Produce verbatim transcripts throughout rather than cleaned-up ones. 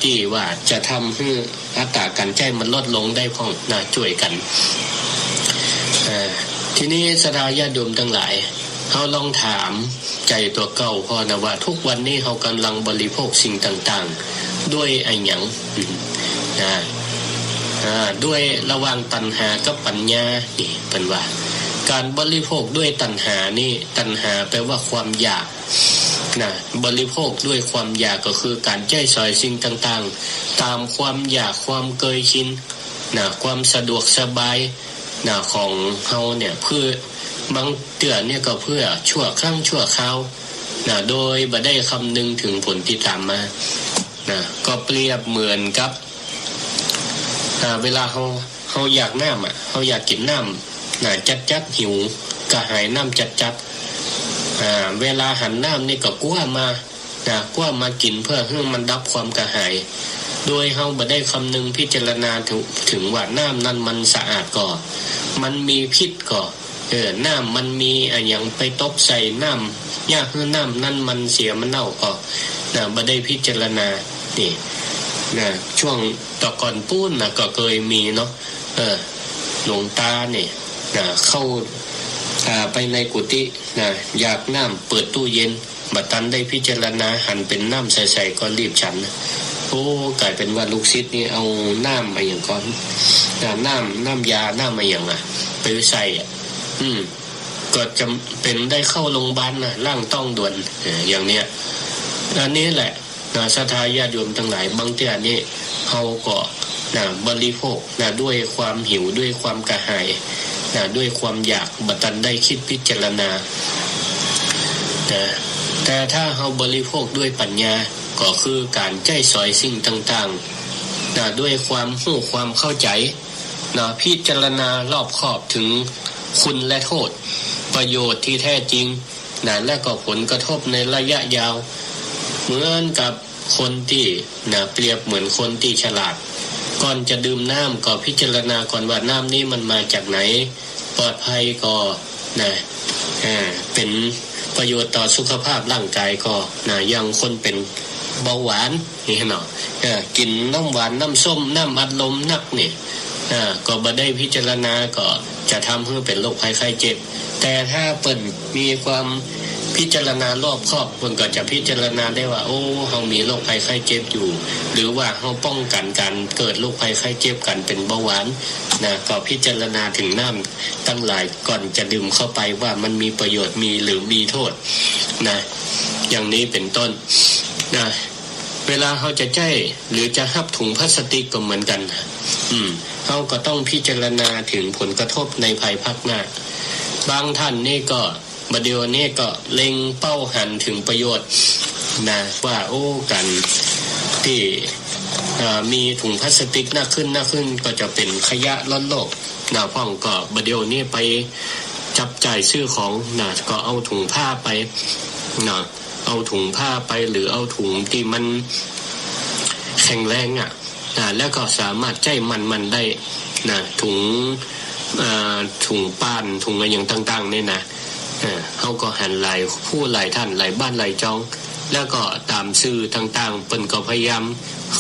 ตี้ว่าจะทำหื้ออัตราก๋านใจ๊มันลดลงได้พ่องนะ จ้วยกั๋น อ่า ทีนี้ศรัทธาญาติโยมตังหลาย เฮาลองถามใจ๋ตั๋วเก่าพ่องนะว่า ทุกวันนี้เฮากำลังบริโภคสิ่งต่างๆ ด้วยอะหยัง อืม นะ อ่า ด้วยระหว่างตัณหากับปัญญา นี่เปิ้นว่า ก๋านบริโภคด้วยตัณหานี่ ตัณหาแปลว่าความอยาก นะ บริโภคด้วยความอยากก็คือก๋านใจ๊สอยสิ่งต่างๆ ต๋ามความอยากความเกยชิน นะ ความสะดวกสบาย นะ ของเฮาเนี่ย เปื้อบางเตื้อเนี่ยก็เปื้อชั่วครั้งชั่วคราว นะ โดยบ่ได้คำนึงเถิงผลตี้ต๋ามมา นะ ก็เปรียบเหมือนกับ อ่า เวลาเฮา เฮาอยากน้ำอะ เฮาอยากกิ๋นน้ำ นะ จัดๆ หิวกระหายน้ำจัดๆ อ่า เวลาหันน้ำนี่ก็กว้ามา นะ กว้ามากิ๋นเปื้อหื้อมันดับความกระหาย โดยเฮาบ่ได้คำนึงพิจารณาเถิง เถิงว่าน้ำนั้นมันสะอาดก่อ มันมีพิษก่อ เออ น้ำมันมีอะหยังไปตกใส่น้ำ เยียะหื้อน้ำนั้นมันเสียมันเน่าก่อ นะ บ่ได้พิจารณา นี่ นะ ช่วงแต่ก่อนปู๊นนะ ก็เกยมีเนาะ เออ หลวงตาเนี่ย นะ เข้า อ่า ไปในกุฏิ นะ อยากน้ำ เปิดตู้เย็น บ่ตันได้พิจารณา หันเป๋นน้ำใสๆ ก็รีบฉัน โอ้ ก๋ายเป๋นว่าลูกศิษย์นี่เอาน้ำอะหยังก่อ นะ น้ำ น้ำยา น้ำอะหยังอะ ไปใส่อะ อืม ก็จ๋ำเป๋นได้เข้าโรงบาลนะ ล้างต๊องด่วน เออ อย่างเนี้ย อันนี้แหละ นะ ศรัทธาญาติโยมตังหลาย บางเตื้อนี่เฮาก็ นะ บริโภค นะ ด้วยความหิว ด้วยความกระหาย นะ ด้วยความอยาก บ่ตันได้กึ๊ดพิจารณา นะ แต่ถ้าเฮาบริโภคด้วยปัญญา ก็คือก๋านใจ๊สอยสิ่งต่างๆ นะ ด้วยความฮู้ความเข้าใจ๋ นะ พิจารณารอบคอบเถิงคุณและโทษ ประโยชน์ตี้แท้จริง นะ และก็ผลกระทบในระยะยาว เหมือนกับคนตี้ นะ เปรียบเหมือนคนตี้ฉลาด ก่อนจะดื่มน้ำก็พิจารณาก่อนว่าน้ำนี้มันมาจากไหน ปลอดภัยก่อ นะ อ่า เป๋นประโยชน์ต่อสุขภาพร่างกายก่อ นะ อย่างคนเป๋นเบาหวาน นี่เนาะ เออ กิ๋นน้ำหวาน น้ำส้ม น้ำอัดลมนักนี่ อ่า ก็บ่ได้พิจารณา ก็จะทำหื้อเป๋นโรคภัยไข้เจ็บ แต่ถ้าเปิ้นมีความพิจารณารอบคอบ เปิ้นก็จะพิจารณาได้ว่า โอ้ เฮามีโรคภัยไข้เจ็บอยู่ หรือว่าเฮาป้องกั๋นก๋านเกิดโรคภัยไข้เจ็บ ก๋านเป๋นเบาหวาน นะ ก็พิจารณาเถิงน้ำตังหลายก่อนจะดื่มเข้าไปว่ามันมีประโยชน์ มี หรือมีโทษ นะ อย่างนี้เป๋นต้น นะ เวลาเฮาจะใจ๊ หรือจะฮับถุงพลาสติกก็เหมือนกั๋น อืม เฮาก็ต้องพิจารณาเถิงผลกระทบในภายภาคหน้า บางต้านนี่ก็ บ่าเดี่ยวนี้ก็เล็งเป้าหันเถิงประโยชน์ นะ ว่า โอ้ ก๋านตี้ เอ่อ มีถุงพลาสติกนักขึ้น นักขึ้น ก็จะเป๋นขยะล้นโลก นะ พ่องก็บ่าเดี่ยวนี้ไปจับจ่ายซื้อของ นะ ก็เอาถุงผ้าไป นะ เอาถุงผ้าไป หรือเอาถุงตี้มันแข็งแรงอะ นะ แล้วก็สามารถใจ๊มันๆ ได้ นะ ถุง เอ่อ ถุงป้าน ถุงอะหยังต่างๆ นี่นะ เออ เฮาก็หันหลายผู้หลายต้าน หลายบ้านหลายจอง แล้วก็ต๋ามสื่อต่างๆ เปิ้นก็พยายาม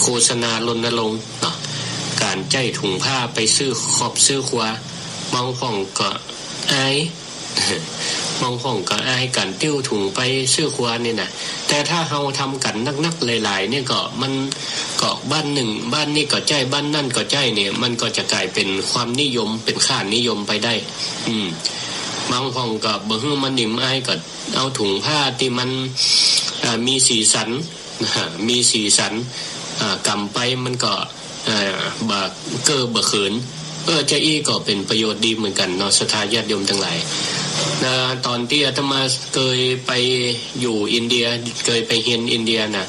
โฆษณารณรงค์เนาะ ก๋านใจ๊ถุงผ้าไปซื้อครอบซื้อครัว บางพ่องก็อาย บางพ่องก็อายก๋านติ้วถุงไปซื้อครัวนี่นะ แต่ถ้าเฮาทำกั๋นนักๆ หลายๆ นี่ก็มันก็บ้านนึ่ง บ้านนี้ก็ใจ๊ บ้านนั้นก็ใจ๊นี่ มันก็จะก๋ายเป๋นความนิยม เป๋นค่านิยมไปได้ อืม บางพ่องก็บ่หื้อมันนิ่มอาย ก็เอาถุงผ้าตี้มัน อ่า มีสีสัน นะ มีสีสัน อ่า ก๋ำไปมันก็ เอ่อ บ่เก้อบ่เขิน เออ จาอี้ก็เป๋นประโยชน์ดีเหมือนกั๋นเนาะ ศรัทธาญาติโยมตังหลาย นะ ต๋อนตี้อาตมาเกยไปอยู่อินเดีย เกยไปเฮียนอินเดียนะ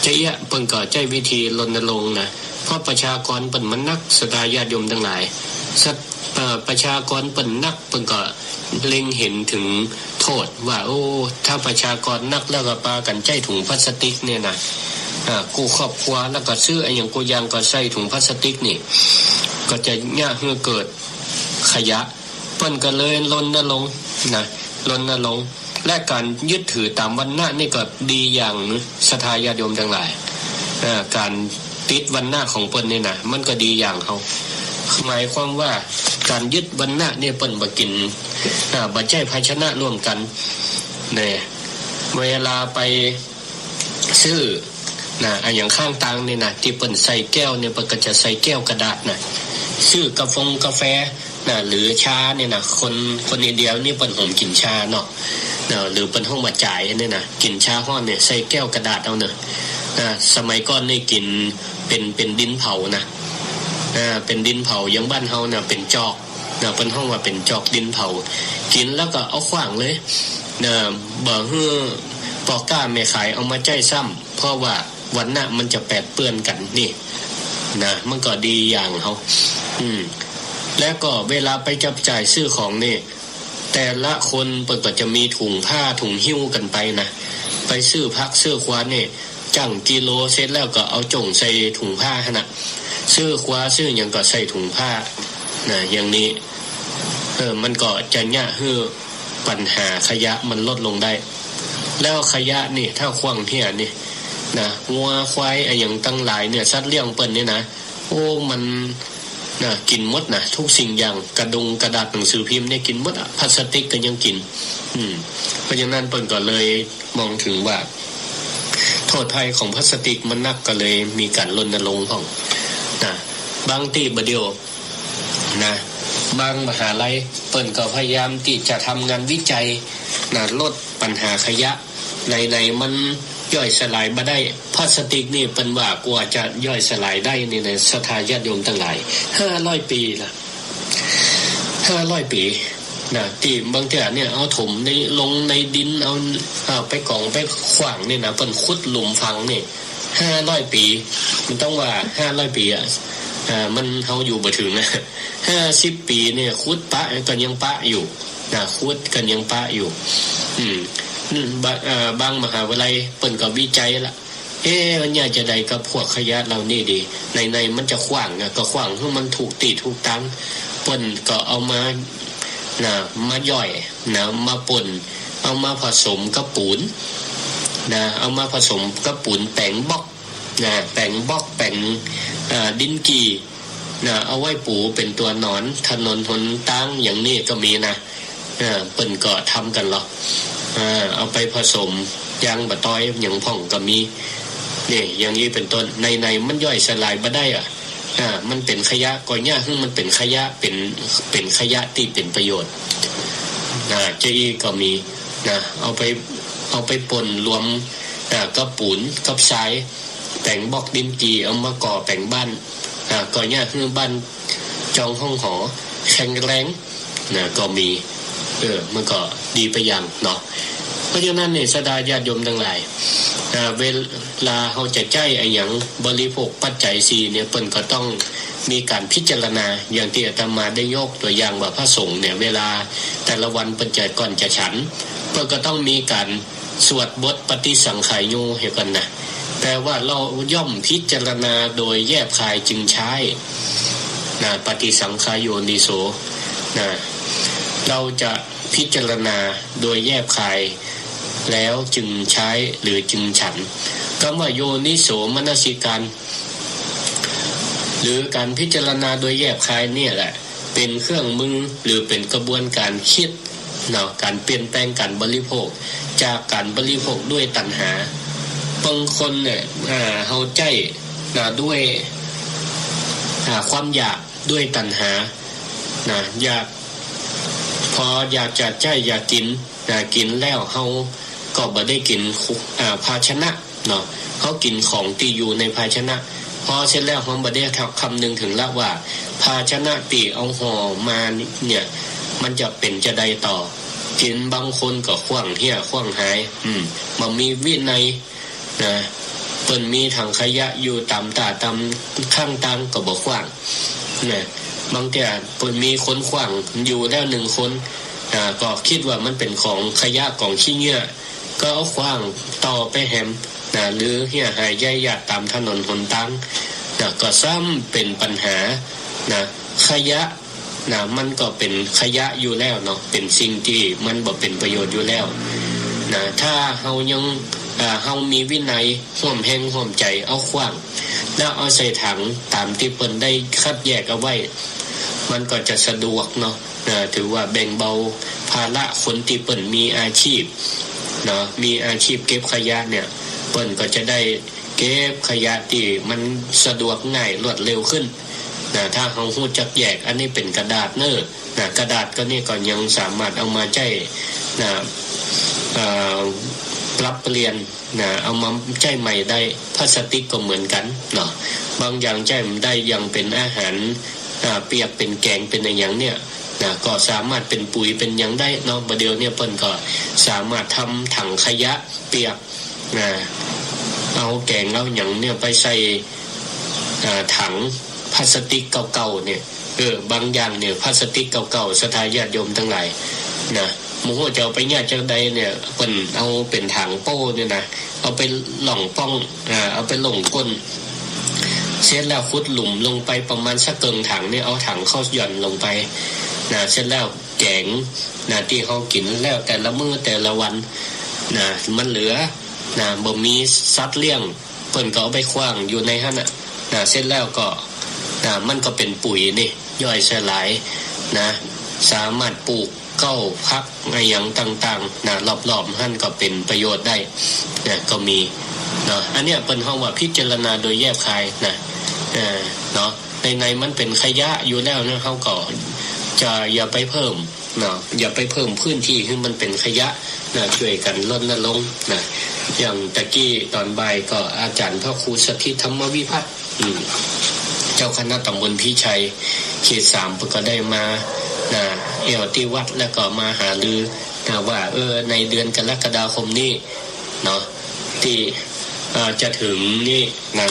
จาอี้เปิ้นก็ใจ๊วิธีรณรงค์นะ เพราะประชากรเปิ้นมันนัก ศรัทธาญาติโยมตังหลาย สัต เอ่อ ประชากรเปิ้นนัก เปิ้นก็เล็งเห็นเถิงโทษว่า โอ้ ถ้าประชากรนักแล้วก็ปากั๋นใจ๊ถุงพลาสติกเนี่ยนะ อ่า กู้ครอบครัวแล้วก็ซื้ออะหยังกู้อย่างก็ใส่ถุงพลาสติกนี่ ก็จะเยียะหื้อเกิดขยะ เปิ้นก็เลยรณรงค์นะ รณรงค์ และก๋านยึดถือต๋ามวรรณะนี่ก็ดีอย่าง ศรัทธาญาติโยมตังหลาย อ่า ก๋านติดวรรณะของเปิ้นนี่นะ มันก็ดีอย่างเฮา หมายความว่าก๋านยึดวรรณะนี่เปิ้นบ่กิ๋น อ่า บ่ใจ๊ภาชนะร่วมกั๋น เนี่ย เวลาไปซื้อนะ อะหยังข้างตางนี่นะ ตี้เปิ้นใส่แก้วเนี่ย เปิ้นก็จะใส่แก้วกระดาษนะ ซื้อกาฟงกาแฟ นะ หรือชาเนี่ยนะ คน คนอินเดียนี่เปิ้นโหมกิ๋นชาเนาะ นะ หรือเปิ้นฮ้องว่าจ๋ายเนี่ยนะ กิ๋นชาฮ้อนเนี่ย ใส่แก้วกระดาษเอาเนาะ นะ สมัยก่อนนี่กิ๋นเป๋น เป๋นดินเผานะ อ่า เป๋นดินเผา อย่างบ้านเฮานะ เป๋นจอก นะ เปิ้นฮ้องว่าเป๋นจอกดินเผา กิ๋นแล้วก็เอาขว้างเลย นะ บ่หื้อป้อก๊าแม่ขายเอามาใจ๊ซ้ำ เพราะว่าวรรณะมันจะแปดเปื้อนกั๋นนี่ นะ มันก็ดีอย่างเฮา อืม แล้วก็เวลาไปจับจ่ายซื้อของนี่ แต่ละคนเปิ้นก็จะมีถุงผ้าถุงหิ้วกั๋นไปนะ ไปซื้อผักซื้อขวานี่ จั่งกิโลเสร็จแล้วก็เอาจ่งใส่ถุงผ้าหั้นน่ะ ซื้อขวาซื้อหยังก็ใส่ถุงผ้านะ อย่างนี้ เออ มันก็จะเยียะหื้อปัญหาขยะมันลดลงได้ แล้วขยะนี่ถ้าขว้างเหี้ยนี่นะ งัวควายอะหยังตังหลายเนี่ย สัตว์เลี้ยงเปิ้นนี่นะ โอ้ มัน นะ กิ๋นหมดนะ ทุกสิ่งอย่าง กระดงกระดาษหนังสือพิมพ์เนี่ยกิ๋นหมดอะ พลาสติกก็ยังกิ๋น อืม เพราะฉะนั้นเปิ้นก็เลยมองเถิงว่า โทษภัยของพลาสติกมันนัก ก็เลยมีก๋านรณรงค์พ่องนะ บางตี้บ่าเดี่ยวนะ บางมหาลัยเปิ้นก็พยายามตี้จะทำงานวิจัยนะ ลดปัญหาขยะ ไหนๆ มันย่อยสลายบ่ได้ พลาสติกนี่เปิ้นว่ากว่าจะย่อยสลายได้นี่นะ ศรัทธาญาติโยมตังหลาย ห้าร้อยปี๋ละ ห้าร้อยปี๋นะ ตี้บางเตื้อเนี่ยเอาถมใน ลงในดิน เอา เอาไปก๋องไปขว้างนี่นะ เปิ้นขุดหลุมฝังนี่ ห้าร้อยปี๋ มันต้องว่าห้าร้อยปี๋อะ อ่า มัน เฮาอยู่บ่เถิงนะ ห้าสิบปี๋เนี่ยขุดปะก็ยังปะอยู่ นะ ขุดก็ยังปะอยู่ อืม อืม บะ เอ่อ บางมหาวิทยาลัยเปิ้นก็วิจัยละ เอ๊ะ มันจะใดกับพวกขยะเหล่านี้ดี ไหนๆ มันจะขว้างอะ ก็ขว้างหื้อมันถูกตี้ถูกตาง เปิ้นก็เอามา นะ มาย่อย นะ มาป่น เอามาผสมกับปูน นะ เอามาผสมกับปูนแป๋งบล็อก นะ แป๋งบล็อก แป๋ง เอ่อ ดินกี่ นะ เอาไว้ปูเป๋นตั๋วนอน ถนนหนตางอย่างนี้ก็มีนะ เออ เปิ้นก็ทำกั๋นลอ เออ เอาไปผสมยางบ่าตอยหยังพ่องก็มี นี่ อย่างนี้เป๋นต้น ไหนๆ มันย่อยสลายบ่ได้อะ อ่า มันเป๋นขยะ ก็เยียะหื้อมันเป๋นขยะ เป๋น เป๋นขยะตี้เป๋นประโยชน์ อ่า จะอี้ก็มี นะ เอาไป เอาไปป่นรวม อ่า กับปูน กับทราย แป๋งบล็อกดินกี่ เอามาก่อแป๋งบ้าน อ่า ก็เยียะหื้อบ้านจองห้องหอแข็งแรง นะ ก็มี เออ มันก็ดีไปอย่างเนาะ เพราะฉะนั้นเนี่ย ศรัทธาญาติโยมตังหลาย อ่า เวลาเฮาจะใจ๊อะหยัง บริโภคปัจจัยสี่เนี่ย เปิ้นก็ต้องมีก๋านพิจารณา อย่างตี้อาตมาได้ยกตั๋วอย่างว่าพระสงฆ์เนี่ย เวลาแต่ละวันเปิ้นจะ ก่อนจะฉัน เปิ้นก็ต้องมีก๋าน สวดบทปฏิสังขายโย เหียก่อนนะ แปลว่าเราย่อมพิจารณาโดยแยบคายจึงใช้ นะ ปฏิสังขายโยนิโส นะ เราจะพิจารณาโดยแยบคายแล้วจึงใช้หรือจึงฉัน กำว่าโยนิโสมนสิการ หรือก๋านพิจารณาโดยแยบคายเนี่ยแหละ เป๋นเครื่องมือหรือเป๋นกระบวนก๋านกึ๊ด เนาะ ก๋านเปลี่ยนแปลงก๋านบริโภค จากก๋านบริโภคด้วยตัณหา บางคนเนี่ย อ่า เฮาใจ๊ นะ ด้วย อ่า ความอยาก ด้วยตัณหา นะ อยาก พออยากจะใจ๊อยากกิ๋น นะ กิ๋นแล้วเฮาก็บ่ได้กิ๋น อ่า ภาชนะ เนาะ เฮากิ๋นของตี้อยู่ในภาชนะ พอเสร็จแล้วเฮาบ่ได้คำนึงเถิงละว่า ภาชนะตี้เอาห่อมาเนี่ย มันจะเป๋นจะใดต่อ กิ๋นบางคนก็ขว้างเหี้ยขว้างหาย อืม บ่มีวินัย นะ เปิ้นมีถังขยะอยู่ต๋ามต้าต๋ามข้างตางก็บ่ขว้าง นะ บางเตื้อเปิ้นมีคนขว้างอยู่แล้วหนึ่งคน นะ ก็กึ๊ดว่ามันเป๋นของขยะกองขี้เยื่อ ก็เอาขว้างต่อไปแหม นะ หรือเหี้ยหายแย่หยาบต๋ามถนนหนตาง นะ ก็ซ้ำเป๋นปัญหา นะ ขยะ นะ มันก็เป๋นขยะอยู่แล้วเนาะ เป๋นสิ่งตี้มันบ่เป๋นประโยชน์อยู่แล้ว นะ ถ้าเฮายัง อ่า เฮามีวินัย ฮ่วมแฮงฮ่วมใจ๋ เอาขว้าง แล้วเอาใส่ถังต๋ามตี้เปิ้นได้คัดแยกเอาไว้ มันก็จะสะดวกเนาะ อ่า ถือว่าแบ่งเบาภาระคนตี้เปิ้นมีอาชีพเนาะ มีอาชีพเก็บขยะเนี่ย เปิ้นก็จะได้เก็บขยะตี้มันสะดวกง่ายรวดเร็วขึ้นนะ ถ้าเฮาฮู้จักแยก อันนี้เป๋นกระดาษเน่อ นะ กระดาษก็นี่ก็ยังสามารถเอามาใจ๊นะ เอ่อ ปรับเปลี่ยนนะ เอามาใจ๊ใหม่ได้ พลาสติกก็เหมือนกั๋นเนาะ บางอย่างใจ๊บ่ได้ อย่างเป๋นอาหาร อ่า เปียก เป๋นแก๋ง เป๋นอะหยังเนี่ยนะ ก็สามารถเป๋นปุ๋ยเป๋นหยังได้เนาะ บ่าเดี่ยวเนี่ยเปิ้นก็สามารถทำถังขยะเปียกนะ เอาแก๋งเอาหยังเนี่ยไปใส่ อ่า ถังพลาสติกเก่าๆ เนี่ย เออ บางอย่างเนี่ยพลาสติกเก่าๆ ศรัทธาญาติโยมตังหลายนะ บ่ฮู้จะเอาไปเยียะจั่งใดเนี่ย เปิ้นเอาเป๋นถังโป้เนี่ยนะ เอาไปหล่องป้อง อ่า เอาไปหล่งก้น เสร็จแล้วขุดหลุมลงไปประมาณสักเกิ่งถังเนี่ย เอาถังเข้าหย่อนลงไปนะ เสร็จแล้วแก๋งนะ ตี้เฮากิ๋นแล้วแต่ละมื้อแต่ละวันนะ มันเหลือนะ บ่มีสัตว์เลี้ยง เปิ้นก็เอาไปขว้างอยู่ในหั้นน่ะนะ เสร็จแล้วก็นะ มันก็เป๋นปุ๋ยนี่ ย่อยสลายนะ สามารถปลูกเก๊าผักอะหยังต่างๆ นะ รอบๆ หั้นก็เป๋นประโยชน์ได้นะ ก็มีเนาะ อันเนี้ยเปิ้นฮ้องว่าพิจารณาโดยแยบคายนะ เออ เนาะ ในๆ มันเป๋นขยะอยู่แล้วนะ เฮาก็จะอย่าไปเพิ่ม เนาะ อย่าไปเพิ่มพื้นตี้หื้อมันเป๋นขยะนะ จ้วยกั๋นรณรงค์นะ อย่างตะกี้ต๋อนบ่ายก็อาจ๋ารย์พระครูสถิตธรรมวิพัฒน์ อืม เจ้าคณะต๋ำบลพิชัย เขตสาม เปิ้นก็ได้มานะ แอ่วตี้วัด แล้วก็มาหารือนะ ว่า เออ ในเดือนกรกฎาคมนี้เนาะ ตี้ เอ่อ จะเถิงนี้นะ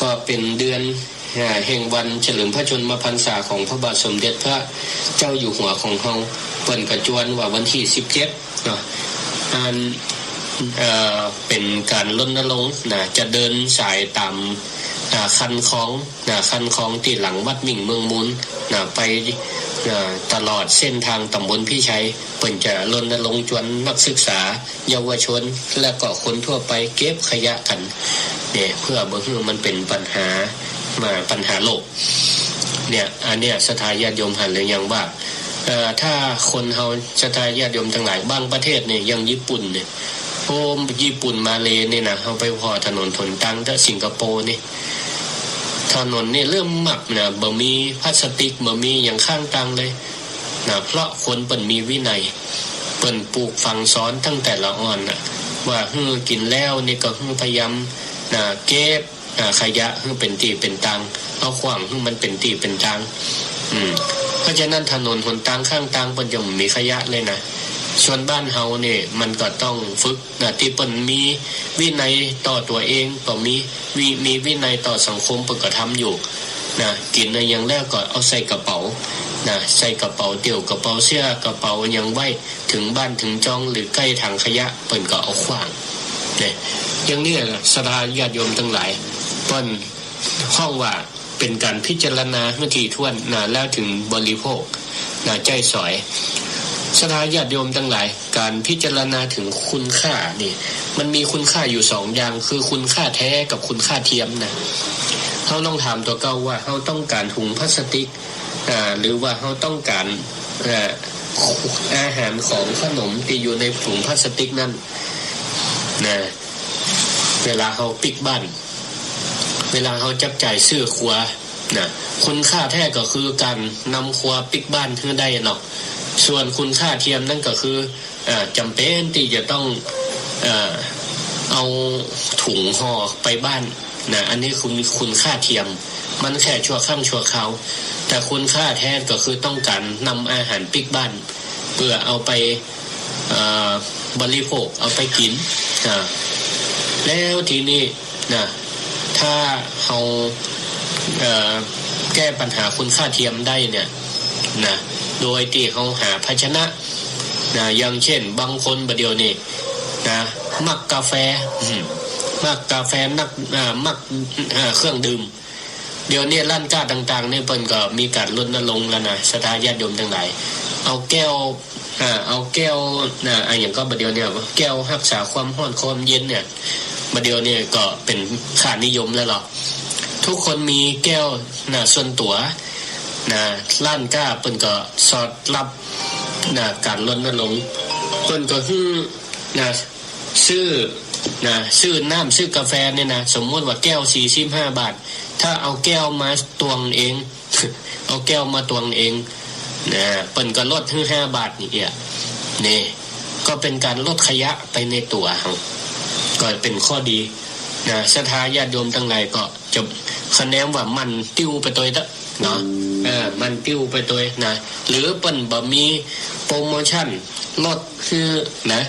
ก็เป๋นเดือน อ่า แห่งวันเฉลิมพระชนมพรรษาของพระบาทสมเด็จพระเจ้าอยู่หัวของเฮา เปิ้นก็จวนว่าวันตี้สิบเจ็ดเนาะ อัน เอ่อ เป๋นก๋านรณรงค์นะ จะเดินสายต๋าม อ่า คันคลองนะ คันคลองตี้หลังวัดมิ่งเมืองมูลนะ ไป อ่า ตลอดเส้นทางต๋ำบลพิชัย เปิ้นจะรณรงค์จวนนักศึกษา เยาวชน และก็คนทั่วไปเก็บขยะกั๋นเนี่ย เพื่อบ่หื้อมันเป๋นปัญหา มาปัญหาโลกเนี่ย อันเนี้ยศรัทธาญาติโยมหันหรือยังว่า เอ่อ ถ้าคนเฮาศรัทธาญาติโยมตังหลาย บางประเทศเนี่ย อย่างญี่ปุ่นเนี่ย โอ้ ญี่ปุ่น มาเลย์นี่นะ เฮาไปผ่อถนนหนตาง แต่สิงคโปร์นี่ ถนนนี่เริ่มมักนะ บ่มีพลาสติก บ่มีหยังข้างตางเลย นะ เพราะคนเปิ้นมีวินัย เปิ้นปลูกฝังสอนตั้งแต่ละอ่อนน่ะ ว่าหื้อกิ๋นแล้วนี่ก็หื้อพยายาม นะ เก็บ อ่า ขยะหื้อเป๋นตี้เป๋นตาง เอาขว้างหื้อมันเป๋นตี้เป๋นตาง อืม เพราะฉะนั้นถนนหนตางข้างตางเปิ้นจะบ่มีขยะเลยนะ ส่วนบ้านเฮานี่มันก็ต้องฝึก นะ ตี้เปิ้นมีวินัยต่อตั๋วเองก็มี วิ- มีวินัยต่อสังคมเปิ้นก็ทำอยู่นะ กิ๋นอะหยังแล้วก็เอาใส่กระเป๋านะ ใส่กระเป๋าเตี่ยว กระเป๋าเสื้อ กระเป๋าอะหยังไว้ เถิงบ้านเถิงจองหรือใก้ถังขยะเปิ้นก็เอาขว้างเนี่ย อย่างเนี้ยศรัทธาญาติโยมตังหลาย เปิ้นฮ้องว่า เป๋นก๋านพิจารณาหื้อถี่ถ้วนนะ แล้วเถิงบริโภคนะ ใจ๊สอย ศรัทธาญาติโยมตังหลาย ก๋านพิจารณาเถิงคุณค่านี่ มันมีคุณค่าอยู่สองอย่าง คือคุณค่าแท้กับคุณค่าเทียมนะ เฮาลองถามตั๋วเก่าว่า เฮาต้องก๋านถุงพลาสติก อ่า หรือว่าเฮาต้องก๋าน อ่า อาหารของขนมตี้อยู่ในถุงพลาสติกนั้นนะ เวลาเฮาปิ๊กบ้าน เวลาเฮาจับจ่ายซื้อครัวนะ คุณค่าแท้ก็คือก๋านนำครัวปิ๊กบ้านหื้อได้เนาะ ส่วนคุณค่าเทียมนั้นก็คือ เอ่อ จ๋ำเป๋นตี้จะต้อง เอ่อ เอาถุงห่อไปบ้านนะ อันนี้คุณ- คุณค่าเทียม มันแค่ชั่วครั้งชั่วคราว แต่คุณค่าแท้ก็คือต้องก๋านนำอาหารปิ๊กบ้าน เปื้อเอาไป เอ่อ บริโภค เอาไปกิ๋น อ่า แล้วทีนี้นะ ถ้าเฮา เอ่อ แก้ปัญหาคุณค่าเทียมได้เนี่ยนะ โดยตี้เฮาหาภาชนะนะ อย่างเช่น บางคนบ่าเดี่ยวนี้นะ มักกาแฟ อืม มักกาแฟ นัก อ่า มัก อ่า เครื่องดื่ม เดี๋ยวนี้ร้านก๊าต่างๆ นี่เปิ้นก็มีก๋านรณรงค์แล้วนะ ศรัทธาญาติโยมตังหลาย เอาแก้ว อ่า เอาแก้ว อ่า อะหยังก็บ่าเดี่ยวเนี่ย แก้วฮักษาความฮ้อนความเย็นเนี่ย บ่าเดี่ยวเนี่ยก็เป๋นค่านิยมแล้วเหรอ ทุกคนมีแก้ว นะ ส่วนตั๋ว นะ ร้านก๊าเปิ้นก็สอดรับ นะ ก๋านรณรงค์ เปิ้นก็หื้อ นะ ซื้อ นะ ซื้อน้ำ ซื้อกาแฟเนี่ยนะ สมมุติว่าแก้วสี่สิบห้าบาท ถ้าเอาแก้วมาตวงเอง เอาแก้วมาตวงเอง นะ เปิ้นก็ลดหื้อห้าบาทนี่เอี้ย นี่ ก็เป๋นก๋านลดขยะไปในตั๋วเฮา ก็เป๋นข้อดี นะ ศรัทธาญาติโยมตังหลายก็จะคะแนนว่าหมั่นติ้วไปตวยเต๊อะ เนาะ เออ หมั่นติ้วไปตวยนะ หรือเปิ้นบ่มีโปรโมชั่นลดหื้อนะ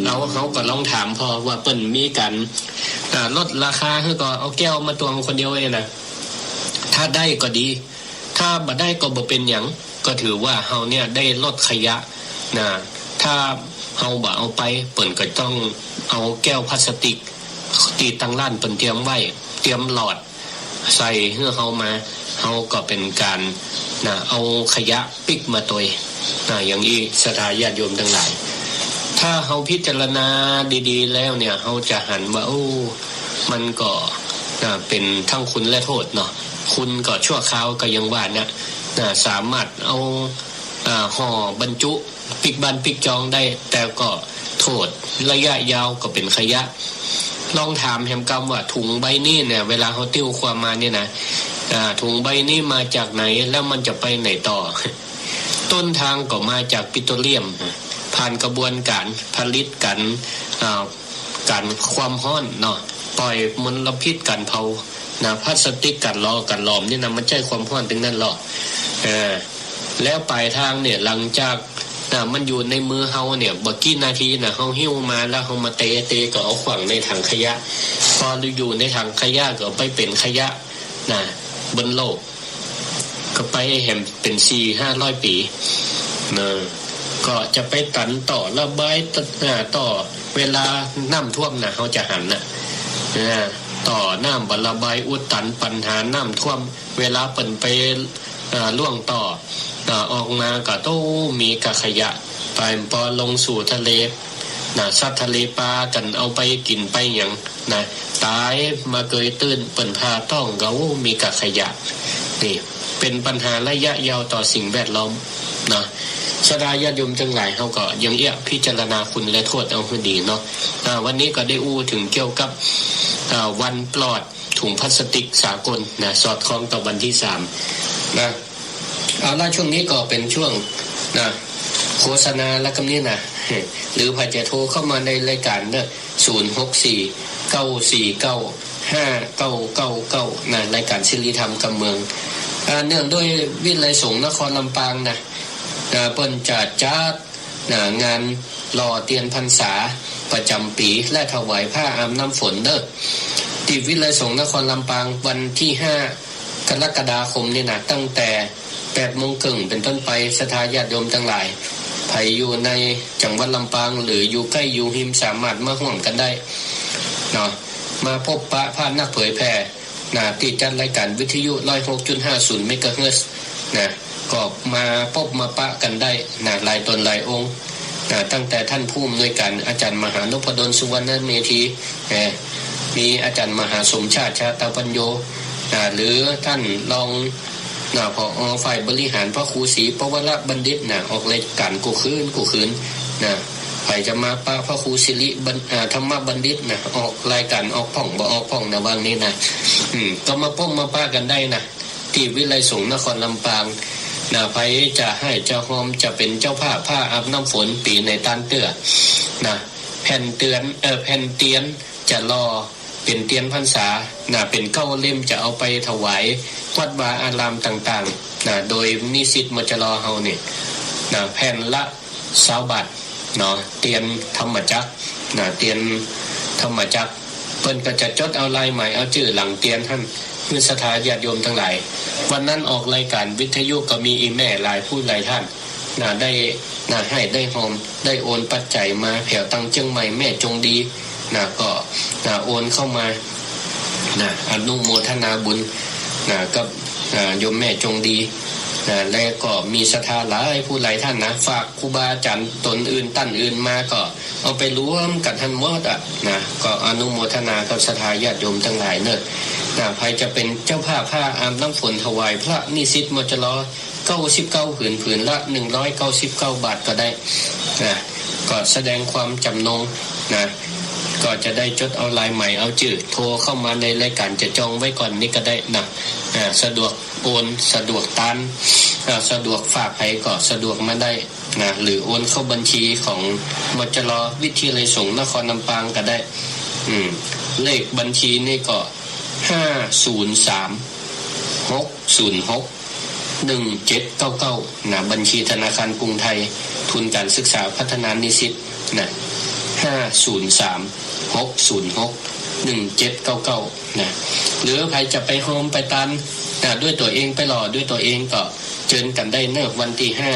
เฮา เฮาก็ลองถามผ่อว่าเปิ้นมีก๋าน อ่า ลดราคาหื้อก่อ เอาแก้วมาตวงคนเดียวเนี่ยนะ ถ้าได้ก็ดี ถ้าบ่ได้ก็บ่เป๋นหยัง ก็ถือว่าเฮาเนี่ยได้ลดขยะนะ ถ้าเฮาบ่เอาไป เปิ้นก็ต้องเอาแก้วพลาสติกตี้ตังร้านเปิ้นเตรียมไว้ เตรียมหลอด ใส่หื้อเฮามา เฮาก็เป๋นก๋าน นะ เอาขยะปิ๊กมาตวย นะ อย่างอี้ศรัทธาญาติโยมตังหลาย ถ้าเฮาพิจารณาดีๆ แล้วเนี่ย เฮาจะหันว่า โอ้ มันก็ นะ เป๋นตึงคุณและโต้ษเนาะ คุณก็ชั่วคราวก็ยังว่านะ นะ สามารถเอา อ่า ห่อบรรจุ ปิ๊กบ้านปิ๊กจองได้ แต่ก็โต้ษ ระยะยาวก็เป๋นขยะ ลองถามแหมกำว่าถุงใบนี้เนี่ย เวลาเฮาติ้วคว่ำมาเนี่ยนะ อ่า ถุงใบนี้มาจากไหน แล้วมันจะไปไหนต่อ ต้นทางก็มาจากปิโตรเลียม ผ่านกระบวนก๋านผลิตก๋าน อ่า ก๋านความฮ้อนเนาะ ปล่อยมลพิษก๋านเผา นะ พลาสติกก๋านหล่อก๋านหลอมนี่นะ มันใจ๊ความฮ้อนตึงนั้นเนาะ เออ แล้วป๋ายตางเนี่ย หลังจาก นะ มันอยู่ในมือเฮาเนี่ย บ่กี่นาทีนะ เฮาหิ้วมาแล้วเฮามาเต เตก็เอาขว้างในถังขยะ พออยู่ในถังขยะก็ไปเป๋นขยะ นะ บนโลก ก็ไปแหมเป๋นสี่ห้าร้อยปี๋ นะ ก็จะไปตันต่อระบาย อ่า ต่อเวลาน้ำท่วมนะ เฮาจะหันนะ อ่า ต่อน้ำบ่ระบาย อุดตันปัญหาน้ำท่วม เวลาเปิ้นไป อ่า ล่วงต่อ อ่า ออกมาก็โต้ มีกะขยะ ไปปอลงสู่ทะเล นะ สัตว์ทะเลปลากั๋นเอาไปกิ๋นไปหยัง นะ ต๋ายมาเกยตื้น เปิ้นผ่าต๊องก็ โอ้ มีกะขยะ นี่ เป๋นปัญหาระยะยาวต่อสิ่งแวดล้อม นะ ศรัทธาญาติโยมตังหลาย เฮาก็อย่างอี้พิจารณาคุณและโต้ษเอาหื้อดีเนาะ อ่า วันนี้ก็ได้อู้เถิงเกี่ยวกับ อ่า วันปลอดถุงพลาสติกสากล นะ สอดคล้องกับวันตี้สาม นะ เอาละ ช่วงนี้ก็เป๋นช่วง นะ โฆษณาละกำนี้นะ หรือใผจะโทรเข้ามาในรายก๋านเนาะ ศูนย์หกสี่ เก้าสี่เก้า ห้าเก้าเก้าเก้า นะ รายก๋านสิริธรรมกำเมือง อ่า เนื่องด้วยวิทยาลัยสงฆ์นครลำปางนะ อ่า เปิ้นจะจัด นะ งานหล่อเตียนพรรษาประจ๋ำปี๋ และถวายผ้าอาบน้ำฝนเนาะ ตี้วิทยาลัยสงฆ์นครลำปาง วันตี้ห้า กรกฎาคมนี่นะ ตั้งแต่แปดโมงเกิ่งเป๋นต้นไป ศรัทธาญาติโยมตังหลาย ใผอยู่ในจังหวัดลำปาง หรืออยู่ใก้อยู่ฮิม สามารถมาฮ่วมกั๋นได้เนาะ มาปะปะพระนักเผยแผ่ นะ ตี้จัดรายก๋านวิทยุ ร้อยหกจุดห้าศูนย์เมกะเฮิรตซ์ นะ ก็มาปะมาปะกั๋นได้ นะ หลายต๋นหลายองค์ นะ ตั้งแต่ต้านผู้อำนวยก๋านอาจ๋ารย์มหานพดล สุวรรณเมธี เอ่อ มีอาจ๋ารย์มหาสมชาติ ชาตปัญโญ นะ หรือต้านรอง นะ ผอ.ฝ่ายบริหาร พระครูศรีปวรบัณฑิต นะ ออกรายก๋านกู้คืนกู้คืน นะ ใผจะมาปะพระครูสิริบัณ- อ่า ธรรมบัณฑิต นะ ออกรายก๋านออกพ่องบ่ออกพ่องนะ ว่าอันนี้นะ อืม ก็มาปะมาปะกั๋นได้นะ ตี้วิทยาลัยสงฆ์นครลำปาง นะ ใผจะไห้จะฮอม จะเป๋นเจ้าภาพผ้าอาบน้ำฝนปี๋ไหนตานเตื้อ นะ แผ่นเตียน เอ่อ แผ่นเตียนจะหล่อเป๋นเตียนพรรษา นะ เป๋นเก้าเล่ม จะเอาไปถวายวัดวาอารามต่างๆ นะ โดยนิสิต มจร เฮาเนี่ย นะ แผ่นละซาวบาทเนาะ เตียนธรรมจักร นะ เตียนธรรมจักร เปิ้นก็จะจดเอาลายหมายเอาจื้อหลังเตียนหั้น หื้อศรัทธาญาติโยมตังหลาย วันนั้นออกรายก๋านวิทยุก็มีอี่แม่หลายผู้หลายต้าน นะ ได้ นะ ไห้ได้ฮอม ได้โอนปัจจัยมา แผวตังเจียงใหม่ แม่จงดี นะ ก็ นะ โอนเข้ามา นะ อนุโมทนาบุญ นะ กับ นะ โยมแม่จงดี นะ และก็มีศรัทธาหลายผู้หลายต้านนะ ฝากครูบาอาจ๋ารย์ต๋นอื่นต้านอื่นมาก็เอาไปรวมกั๋นหั้นหมดอะนะ ก็อนุโมทนากับศรัทธาญาติโยมตังหลายเน่อ นะ ใผจะเป๋นเจ้าภาพผ้าอาบน้ำฝนถวายพระนิสิต มจร เก้าสิบเก้าผืน ผืนละหนึ่งร้อยเก้าสิบเก้าบาทก็ได้นะ ก็แสดงความจ๋ำนงนะ ก็จะได้จดเอาลายหมายเอาจื้อ โทรเข้ามาในรายก๋านจะจองไว้ก่อนนี่ก็ได้นะ อ่า สะดวกโอน สะดวกตาน อ่า สะดวกฝากใผก็สะดวกมาได้นะ หรือโอนเข้าบัญชีของ มจร วิทยาลัยสงฆ์นครลำปางก็ได้ อืม เลขบัญชีนี่ก็ ห้าศูนย์สาม หกศูนย์หก หนึ่งเจ็ดเก้าเก้า นะ บัญชีธนาคารกรุงไทย ทุนการศึกษาพัฒนานิสิตนะ ห้าศูนย์สาม หกศูนย์หก หนึ่งเจ็ดเก้าเก้า นะ หรือใผจะไปโฮมไปตานนะ ด้วยตั๋วเอง ไปหล่อด้วยตั๋วเองก็เจิญกั๋นได้เน่อ วันตี้ห้า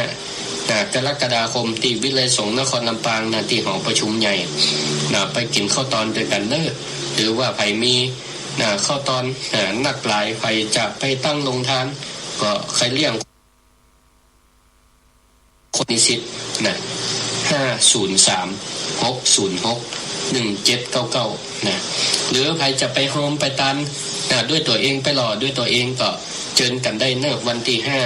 นะ กรกฎาคม ตี้วิทยาลัยสงฆ์นครลำปางนะ ตี้หอประชุมใหญ่นะ ไปกิ๋นข้าวตอนตวยกั๋นเน่อ หรือว่าใผมี นะ ข้าวตอน นะ นักหลาย ใผจะไปตั้งโฮงตาน ก็ใค่เลี้ยงคนนิสิตนะ ห้าศูนย์สาม หกศูนย์หก หนึ่งเจ็ดเก้าเก้า นะ หรือใผจะไปโฮมไปตานนะ ด้วยตั๋วเอง ไปหล่อด้วยตั๋วเองก็เจิญกั๋นได้เน่อ วันตี้ห้า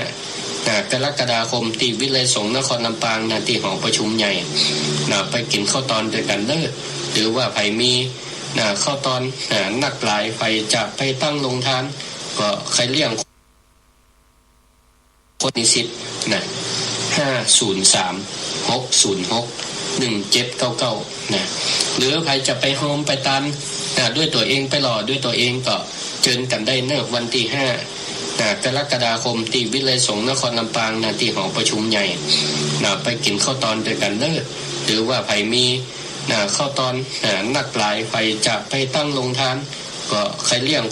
นะ กรกฎาคม ตี้วิทยาลัยสงฆ์นครลำปางนะ ตี้หอประชุมใหญ่นะ ไปกิ๋นข้าวตอนตวยกั๋นเน่อ หรือว่าใผมี นะ ข้าวตอน นะ นักหลาย ใผจะไปตั้งโฮงตาน ก็ใค่เลี้ยงคนนิสิตนะ ห้าศูนย์สาม หกศูนย์หก หนึ่งเจ็ดเก้าเก้า นะ หรือใผจะไปโฮมไปตานนะ ด้วยตั๋วเอง ไปหล่อด้วยตั๋วเองก็เจิญกั๋นได้เน่อ วันตี้ห้านะ กรกฎาคม ตี้วิทยาลัยสงฆ์นครลำปางนะ ตี้หอประชุมใหญ่นะ ไปกิ๋นข้าวตอนตวยกั๋นเน่อ หรือว่าใผมี นะ ข้าวตอน นะ นักหลาย ใผจะไปตั้งโฮงตาน ก็ใค่เลี้ยง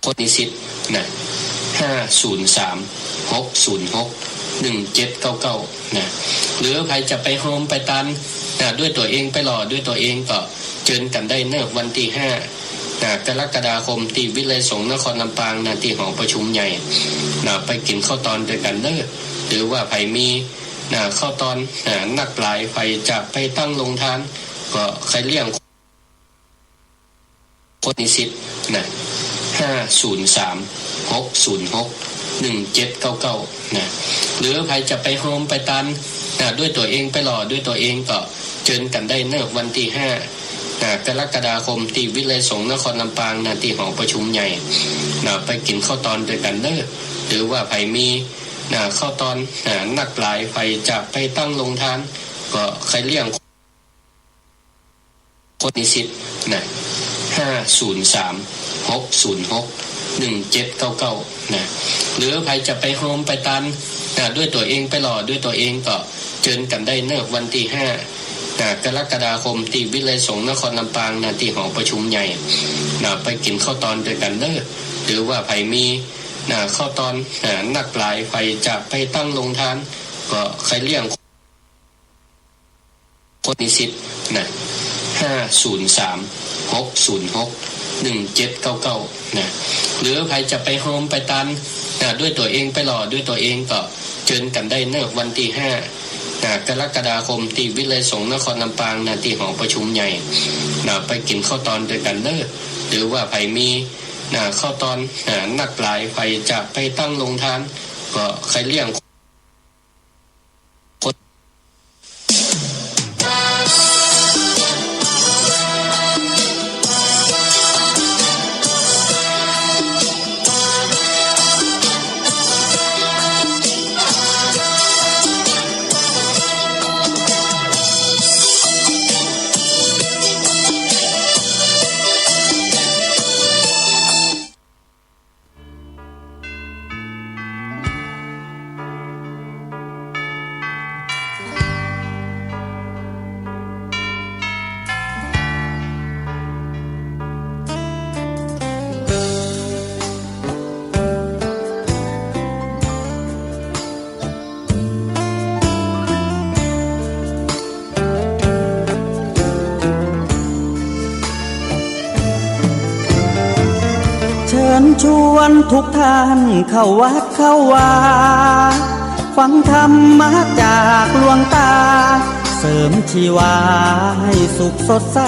คนนิสิตนะ ห้าศูนย์สาม หกศูนย์หก หนึ่งเจ็ดเก้าเก้า นะ หรือใผจะไปโฮมไปตานนะ ด้วยตั๋วเอง ไปหล่อด้วยตั๋วเองก็เจิญกั๋นได้เน่อ วันตี้ห้านะ กรกฎาคม ตี้วิทยาลัยสงฆ์นครลำปางนะ ตี้หอประชุมใหญ่นะ ไปกิ๋นข้าวตอนตวยกั๋นเน่อ หรือว่าใผมี นะ ข้าวตอน นะ นักหลาย ใผจะไปตั้งโฮงตาน ก็ใค่เลี้ยงคนนิสิตนะ ห้าศูนย์สาม หกศูนย์หก หนึ่งเจ็ดเก้าเก้า นะ หรือใผจะไปโฮมไปตานนะ ด้วยตั๋วเอง ไปหล่อด้วยตั๋วเองก็เจิญกั๋นได้เน่อ วันตี้ห้านะ กรกฎาคม ตี้วิทยาลัยสงฆ์นครลำปางนะ ตี้หอประชุมใหญ่นะ ไปกิ๋นข้าวตอนตวยกั๋นเน่อ หรือว่าใผมี นะ ข้าวตอน นะ นักหลาย ใผจะไปตั้งโฮงตาน ก็ใค่เลี้ยงคนนิสิตนะ ห้าศูนย์สาม หกศูนย์หก หนึ่งเจ็ดเก้าเก้า นะ หรือใผจะไปโฮมไปตานนะ ด้วยตั๋วเอง ไปหล่อด้วยตั๋วเองก็เจิญกั๋นได้เน่อ วันตี้ห้านะ กรกฎาคม ตี้วิทยาลัยสงฆ์นครลำปางนะ ตี้หอประชุมใหญ่นะ ไปกิ๋นข้าวตอนตวยกั๋นเน่อ หรือว่าใผมี นะ ข้าวตอน นะ นักหลาย ใผจะไปตั้งโฮงตาน ก็ใค่เลี้ยงคนนิสิตนะ ห้าศูนย์สาม หกศูนย์หก หนึ่งเจ็ดเก้าเก้า นะ หรือใผจะไปโฮมไปตานนะ ด้วยตั๋วเอง ไปหล่อด้วยตั๋วเองก็เจิญกั๋นได้เน่อ วันตี้ห้านะ กรกฎาคม ตี้วิทยาลัยสงฆ์นครลำปางนะ ตี้หอประชุมใหญ่นะ ไปกิ๋นข้าวตอนตวยกั๋นเน่อ หรือว่าใผมี นะ ข้าวตอน นะ นักหลาย ใผจะไปตั้งโฮงตาน ก็ใค่เลี้ยงคน ญชวนทุกท่านเข้าวัดเข้าวา ฟังธรรมะจากหลวงตา เสริมชีวาให้สุขสดใส